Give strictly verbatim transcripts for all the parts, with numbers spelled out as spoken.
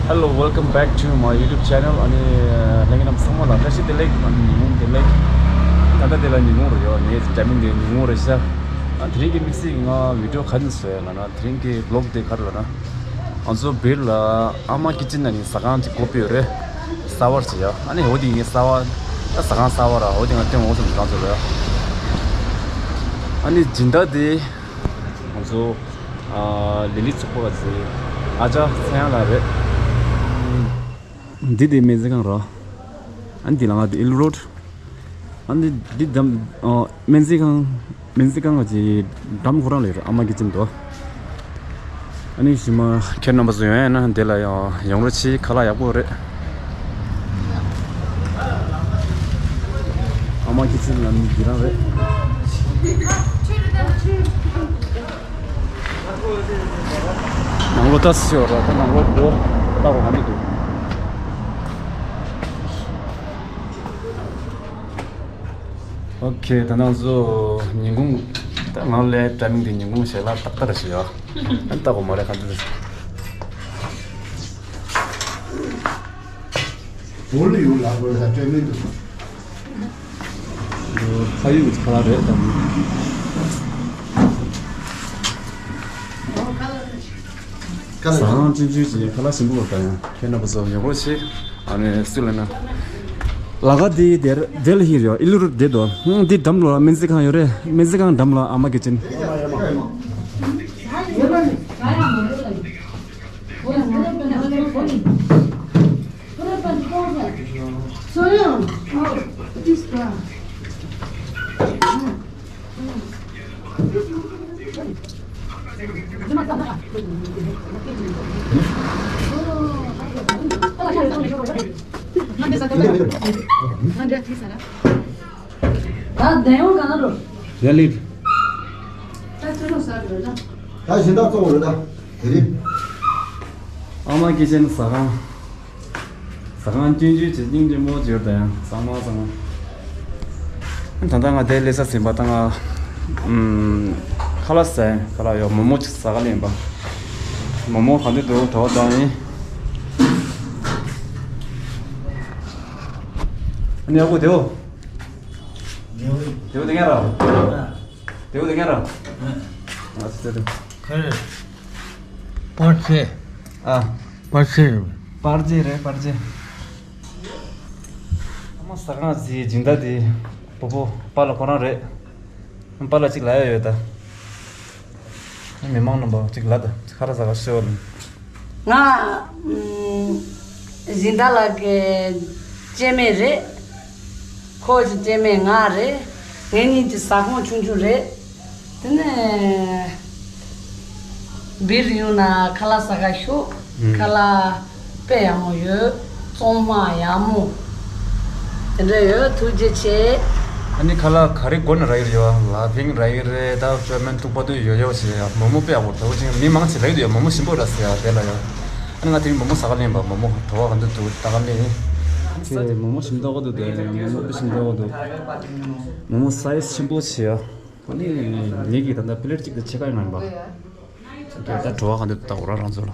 Hello, welcome back to my YouTube channel. ཨ་ནི་ལྷན་རྒྱས་རྣམས་ཚང་མ་ལ་བཀྲ་ཤིས་བདེ་ལེགས། ཨ་ནི་ཉིན་གུང་བདེ་ལེགས། ད་ལྟ་དེ་ལ་ཉིན་གུང་རེད་ཡོད། ངའི་ཊའི་མིང་དེ་ཉིན་གུང་རེད་ཤག་ཨ་དེ་རིང་གི་དམིགས་བསལ་གྱི་ང་བི་ཌིའོ་ག་རེ་བཟོས་ཡོད་ལབ་ན། དེ་རིང་གི་བི་ལོག་དེ་ག་རེ་ལབ་ན། ང་ཚོ་སྦིར་ལ་ཨ་མ་ཀི་ཅན་ནང་ནས་ཟ་ཁང་ཅིག་སྒོ་ཕྱེ་ཡོད་རེད། གསར་པ་ཞིག་ཡ། ཨ་ནི་འོ་དེ་ངའི་གསར་པ། ད་ཟ་ཁང་གསར་པ་ར། འོ་དེ་ང་སྟོན་འོང་བསམ་གྱི་རང་ཚོ་ལ་ཡ། ཨ་ནི་སྦྱིན་བདག་དེ་ང་ཚོ་ཨ་ལི་ལི་ཚོགས་པ་གི་ཨ་ཅག་ཚེ་དབྱངས་ལགས་རེད། འདི་དེ་སྨན་རྩིས་ཁང་ར། ཨ་ནི་འདི་ལ་ང་དེ་ཨིལ་རོཌ། ཨ་ནི་འདི་འགྲམ་ཨ་སྨན་རྩིས་ཁང་། སྨན་རྩིས་ཁང་གི་འགྲམ་ཁོ་རང་ལ་ཡོད་རེད། ཨ་མ་ཀི་ཅན་དུ། ཨ་ནི་གཞི་མ་ཁྱེད་རྣམ་པ་ཚོ་ཡོང་ཡ་ན་འདི་ལ་ཡང་ཡོང་རོགས་གྱིས། ཁ་ལག་ཡག་པོ་རེད། ཨ་མ་ཀི་ཅན་ལ་མི་འདི་རང་རེད། ནང་ལོགས་ལྟ་སི་ཡོད་ར། ད་ནང་ལོགས་འགྲོ་ལྟ་རོགས་ག་འདི་འདུག་ཨོ་ཁེ། ད་ནང་ཚོ་ཉིན་གུང་། ད་ང་ལའི་ཊའི་མིང་དེ་ཉིན་གུང་ཞལ་ལག་ཏག་ཏག་རེད་ཤག་ཡ། ཨ་ལྟ་གོ་མ་རེད་ག་འདི་འདུག་བོ་ལ་ཡོད་ལ་བོ་ལ་ཊའི་མིང་འདུག་ཕ་ཡུལ་གྱི་ཁ་ལག་རེད་དམ། ཟ་ཁང་སྤྱི་འཇུས་ཀྱི་ཁ་ལག་ཞིམ་པོ་ལ་ལྟ་ཡང་ཁྱེད་རྣམ་པ་ཚོ་ཡོང་རོགས་བྱེད། ཨ་ནི་སུ་ལ་ན། ལ་ག་དེ་དེར་དེ་ལ་ཧི་རེད། ཨི་ལུ་རུ་དེ་དོ། ཧུང་དེ་འགྲམ་ལ་སྨན་རྩིས་ཁང་ཡོད་རེད། སྨན་རྩིས་ཁང་འགྲམ་ལ་ཨ་མ་ཀི་ཅན། ད་དེ་ཡང་ག་ན་རོ། རེ་ལིར། ད་ཚུར་རོ་ས་རོ་ད། ད་གཞན་དག་གཙོ་བོ་རེད་ད། དེ་རིང་། ཨ་མ་ཀི་ཅན་ཟ་ཁང་། ཟ་ཁང་སྐྱོན་བརྗོད་བྱེད་སྙིང་རྗེ་མོ་བྱོས་དང་། ཡང་གཙང་མ་གཙང་མ། ད་ལྟ་ང་དེ་ལས་ས་ཟིན་པ་ད་ང་། ཨུམ། ཁ་ལག་ཟ་ཡིན། ཁ་ལག་ཡོད། མོག་མོག་ཅིག་ཟ་ག་ལེན་པ། མོག་མོག་ག་འདི་འདུག་བྲོ་བ་བཏང་ཡིན། ཨ་ནི་ཡག་པོ་དེའོ། དེའོ་དེ་ངན་ར། དེའོ་དེ་ངན་ར། ང་ཚོ་དེ་དེ། ཁ་རེ། པར་ཆས། ཨ། པར་ཆས་རེད། པར་ཆས་རེད། པར་ཆས། ཨ་མ་ཟ་ཁང་ཟིག་སྦྱིན་བདག་དེ། སྤོ་བོ་པཱ་ལགས་ཁོ་རང་རེད། པཱ་ལགས་གཅིག་ལབ་ཡ་ཡོད་ད། མི་མང་རྣམ་པ་གཅིག་ལབ་ད། ཁ་ར་ཟ་ག་ཤོར། ང་ཨུམ། སྦྱིན་བདག་ལགས་ཀྱི་སྐྱེ་དམན་རེད། ཁོ་གི་སྐྱེ་དམན་ང་རེད། ངེད་གཉིས་ཀྱི་ཟ་ཁང་ཆུང་ཆུང་རེད། དེ་ནས་སྦིར་ཡོང་ན་ཁ་ལག་ཟ་ག་ཤོག་ཨུམ། ཁ་ལག་དཔེ་ཡག་མོ་ཡོད། གཙང་མ་ཡག་མོ། དེ་འདྲ་ཡོད། ཐུགས་རྗེ་ཆེ། ཨ་ནི་ཁ་ལག་ག་རེ་དགོས་ན་རག་གི་རེད་ཡ། ལ་ཕིང་རག་གི་རེད། ད་ཅོ་མན་ཐུག་པ་དུ་ཡོད་ཡོད་ཟེར་ཡ། མོག་མོག་དཔེ་ཡག་པོ་འདུག་ཅིང་མི་མང་ཆེ་རག་གི་འདུག་ཡ། མོག་མོག་ཞིམ་པོ་ར་ཟེར་ཡ་དེ་ལ་ཡ། ཨ་ནི་ང་དེ་རིང་མོག་མོག་ཟ་ག་ལེན་པ། མོག་མོག་བྲོ་བ་ག་འདྲ་འདུག་ལྟ་ག་ལེན་ཡིན། ཁྱེད་མོག་མོག་ཞིམ་ཏོག་གོ་འདུག་དེ་མོག་མོག་དཔེ་ཞིམ་ཏོག་གོ་འདུག་མོག་མོག་སའི་ཛི་ཆེན་པོ་ཆེ་ཡ། ཨ་ནི་ངེད་ཀྱིས་ད་ལྟ་པི་ལེ་ཊི་གཅིག་དང་ཕྱེད་ཀ་ཡིན་པ། ད་བྲོ་བ་ག་འདྲ་འདུག་ལྟ་གོ་ར་རང་ཚོ་ལ།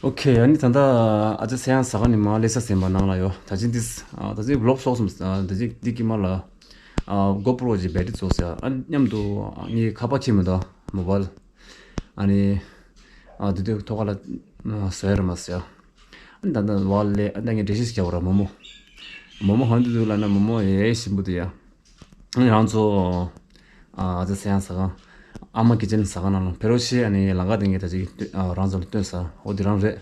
ཨོ་ཁེ། ཨ་ནི་ད་ལྟ་ཨ་ཅག་ཚེ་དབྱངས་ཟ་ཁང་ནས་མར་སླེབས་ཚར་ཟིན་པ་ནང་ལ་ཡོད། ད་ཅི་འདི་ཨ་ད་ཅི་བི་ལོག་ཚོགས་སོང་། ཨ་ད་ཅི་འདི་དཀྱིལ་མ་ལ་ཨ་གོ་པྲོ་གི་བེ་ཊི་རི་ཚོགས་ཟེར། ཨ་མཉམ་དུ་ངའི་ཁ་པར་ཁྱེར་མི་འདུག་མོ་བཱལ། ཨ་ནི་ཨ་དེ་དུས་ཐོག་ཁ་ལ་ཨ་བཟོ་ཡ་རེད་མ་ཟེར། ཨ་ནི་ད་ལྟ་བཱལ་ལས་ཨ་ད་ངས་འགྲེལ་བཤད་ཞིག་རྒྱག་པ་ར། མོ་མོ། མོ་མོ་གང་དུ་འདུག་ལབ་ན་མོ་མོ་ཡེ་ཞིམ་པོ་འདུག་ཡ། ཨ་ནི་རང་ཚོ་ཨ་ཨ་ཅག་ཚེ་དབྱངས་ཟ་ཁང་། ཨ་མ་ཀི་ཅན་ཟ་ཁང་ནང་ལ་ཕེབས་རོགས་བྱེད། ཨ་ནི་ལམ་ཁ་དེ་ངས་ད་ཅིག་སྟོན། ཨ་རང་ཚོ་ལ་སྟོན་ས་འོ་དེ་རང་རེད།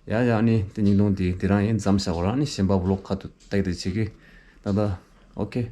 ཡ་ཡ། ཨ་ནི་དེ་ཉིན་གུང་དེ་དེ་རང་ཡིན། མཚམས་བཞག་གོ་ར། ཨ་ནི་གཞན་པ་བི་ལོག་ཁ་ཐུག་ཏག་ཏག་བྱེད་ཀྱི། ད་ལྟ་ཨོ་ཁེ།